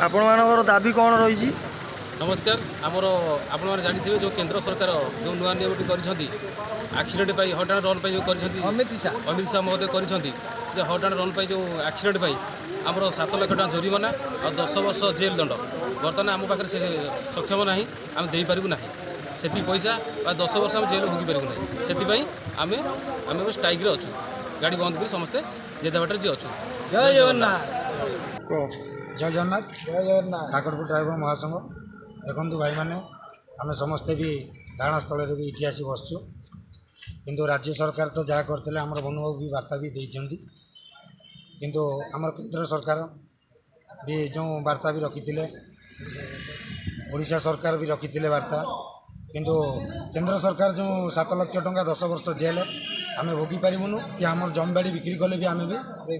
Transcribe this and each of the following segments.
ଆପଣମାନଙ୍କର ଦାବି କ'ଣ ରହିଛି? ନମସ୍କାର। ଆମର ଆପଣମାନେ ଜାଣିଥିବେ, ଯେଉଁ କେନ୍ଦ୍ର ସରକାର ଯେଉଁ ନୂଆ ନିୟମଟି କରିଛନ୍ତି, ଆକ୍ସିଡେଣ୍ଟ ପାଇଁ, ହିଟ୍ ଆଣ୍ଡ ରନ୍ ପାଇଁ ଯେଉଁ କରିଛନ୍ତି, ଅମିତ ଶାହ। ଅମିତ ଶାହ ମହୋଦୟ କରିଛନ୍ତି ଯେ ହିଟ୍ ଆଣ୍ଡ ରନ୍ ପାଇଁ, ଯେଉଁ ଆକ୍ସିଡେଣ୍ଟ ପାଇଁ ଆମର 7 ଲକ୍ଷ ଟଙ୍କା ଜୋରିମାନା ଆଉ 10 ବର୍ଷ ଜେଲ୍ ଦଣ୍ଡ। ବର୍ତ୍ତମାନ ଆମ ପାଖରେ ସେ ସକ୍ଷମ ନାହିଁ, ଆମେ ଦେଇପାରିବୁ ନାହିଁ ସେତିକି ପଇସା ବା 10 ବର୍ଷ ଆମେ ଜେଲ୍ ଭୋଗିପାରିବୁ ନାହିଁ। ସେଥିପାଇଁ ଆମେ ଏବେ ଷ୍ଟ୍ରାଇକ୍ରେ ଅଛୁ। ଗାଡ଼ି ବନ୍ଦ କରି ସମସ୍ତେ ଯେଝା ବାଟରେ ଯିଏ ଅଛୁ। ଜୟ ଜଗନ୍ନାଥ। ଜୟ ଜଗନ୍ନାଥ। ଜୟ ଜଗନ୍ନାଥ। କାକଟପୁର ଡ୍ରାଇଭର ମହାସଂଘ। ଦେଖନ୍ତୁ ଭାଇମାନେ, ଆମେ ସମସ୍ତେ ବି ଧାରଣାସ୍ଥଳରେ ବି ଏଠି ଆସି ବସିଛୁ। କିନ୍ତୁ ରାଜ୍ୟ ସରକାର ତ ଯାହା କରିଥିଲେ, ଆମର ବନୁବାବୁ ବି ବାର୍ତ୍ତା ବି ଦେଇଛନ୍ତି। କିନ୍ତୁ ଆମର କେନ୍ଦ୍ର ସରକାର ବି ଯେଉଁ ବାର୍ତ୍ତା ବି ରଖିଥିଲେ, ଓଡ଼ିଶା ସରକାର ବି ରଖିଥିଲେ ବାର୍ତ୍ତା। କିନ୍ତୁ କେନ୍ଦ୍ର ସରକାର ଯେଉଁ 7 ଲକ୍ଷ ଟଙ୍କା, 10 ବର୍ଷ ଜେଲ୍ ଆମେ ଭୋଗି ପାରିବୁନୁ କି ଆମର ଜମିବାଡ଼ି ବିକ୍ରି କଲେ ବି ଆମେ ବି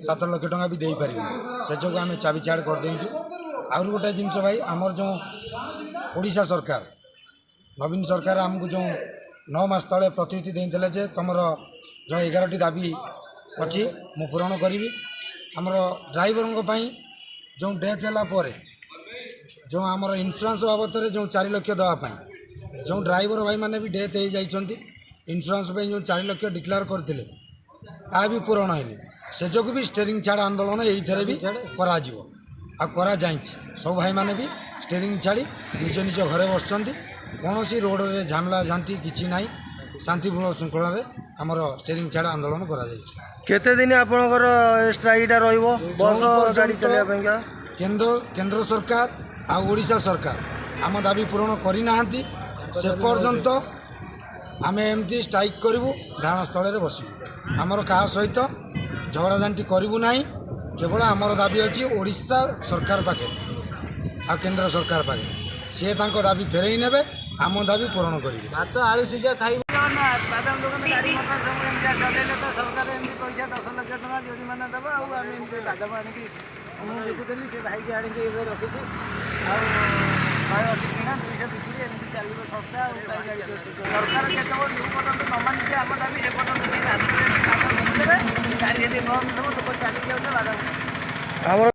7 ଲକ୍ଷ ଟଙ୍କା ବି ଦେଇପାରିବୁନୁ। ସେ ଯୋଗୁଁ ଆମେ ଚାବି ଛାଡ଼ କରିଦେଇଛୁ। ଆହୁରି ଗୋଟେ ଜିନିଷ ଭାଇ, ଆମର ଯେଉଁ ଓଡ଼ିଶା ସରକାର, ନବୀନ ସରକାର ଆମକୁ ଯେଉଁ 9 ମାସ ତଳେ ପ୍ରତିଶ୍ରୁତି ଦେଇଥିଲେ ଯେ ତୁମର ଯେଉଁ 11ଟି ଦାବି ଅଛି, ମୁଁ ପୂରଣ କରିବି। ଆମର ଡ୍ରାଇଭରଙ୍କ ପାଇଁ ଯେଉଁ ଡେଥ୍ ହେଲା ପରେ ଯେଉଁ ଆମର ଇନ୍ସୁରାନ୍ସ ବାବଦରେ ଯେଉଁ 4 ଲକ୍ଷ ଦେବା ପାଇଁ, ଯେଉଁ ଡ୍ରାଇଭର ଭାଇମାନେ ବି ଡେଥ୍ ହେଇଯାଇଛନ୍ତି, ଇନ୍ସୁରାନ୍ସ ପାଇଁ ଯେଉଁ 4 ଲକ୍ଷ ଡିକ୍ଲେୟାର କରିଥିଲେ, ତାହା ବି ପୂରଣ ହେଇନି। ସେ ଯୋଗୁଁ ବି ଷ୍ଟେରିଂ ଛାଡ଼ ଆନ୍ଦୋଳନ ଏଇଥିରେ ବି କରାଯିବ ଆଉ କରାଯାଇଛି। ସବୁ ଭାଇମାନେ ବି ଷ୍ଟେରିଂ ଛାଡ଼ି ନିଜ ନିଜ ଘରେ ବସିଛନ୍ତି। କୌଣସି ରୋଡ଼ରେ ଝାମେଲା ଝାଣ୍ଟି କିଛି ନାହିଁ। ଶାନ୍ତିପୂର୍ଣ୍ଣ ଶୃଙ୍ଖଳାରେ ଆମର ଷ୍ଟେରିଂ ଛାଡ଼ ଆନ୍ଦୋଳନ କରାଯାଇଛି। କେତେ ଦିନ ଆପଣଙ୍କର ଏ ଷ୍ଟ୍ରାଇକ୍ଟା ରହିବ, ବସ ଗାଡ଼ି ଚାଲିବା ପାଇଁକା? କେନ୍ଦ୍ର ସରକାର ଆଉ ଓଡ଼ିଶା ସରକାର ଆମ ଦାବି ପୂରଣ କରିନାହାନ୍ତି, ସେ ପର୍ଯ୍ୟନ୍ତ ଆମେ ଏମିତି ଷ୍ଟ୍ରାଇକ୍ କରିବୁ, ଧାରଣାସ୍ଥଳରେ ବସିବୁ। ଆମର କାହା ସହିତ ଝଗଡ଼ାଝାଣ୍ଟି କରିବୁ ନାହିଁ। କେବଳ ଆମର ଦାବି ଅଛି ଓଡ଼ିଶା ସରକାର ପାଖରେ ଆଉ କେନ୍ଦ୍ର ସରକାର ପାଖରେ। ସିଏ ତାଙ୍କ ଦାବି ଫେରେଇ ନେବେ, ଆମ ଦାବି ପୂରଣ କରିବେ। ଭାତ ଆଳୁ ସିଝା ଖାଇବୁ। ବାଦାମ ଦୋକାନ, ଗାଡ଼ି ମଟର ସବୁ ଏମିତି ଚଲେଇଲେ ତ ସରକାର ଏମିତି ପଇସା 10 ଲକ୍ଷ ଟଙ୍କା ଜୋରିମାନା ଦେବ। ଆଉ ଆମେ ଏମିତି ବାଦାମ ଆଣିକି ମୁଁ ବିକୁଥିଲି, ସେ ଭାଇକି ଆଣିକି ଏବେ ରଖିଛି। ଆଉ 180 କିଣା, 200 ବିକ୍ରି, ଏମିତି ଚାଲିବ ସଂସ୍ଥା। ଆଉ କାହିଁ ଗାଡ଼ି ଚଲାଉଛୁ? ସରକାର ଯେତେବେଳେ ଯେଉଁ ପର୍ଯ୍ୟନ୍ତ ନ ମାନିଛି ଆମ ଦାବି, ସେ ପର୍ଯ୍ୟନ୍ତ ସେ ରାସ୍ତାରେ ବାଦାମ ଦେବେ। ଗାଡ଼ି ସେଠି ବନ୍ଦ ଥିବ, ଲୋକ ଚାଲିକି ଯାଉଥିବେ ବାଦାମ ଆମର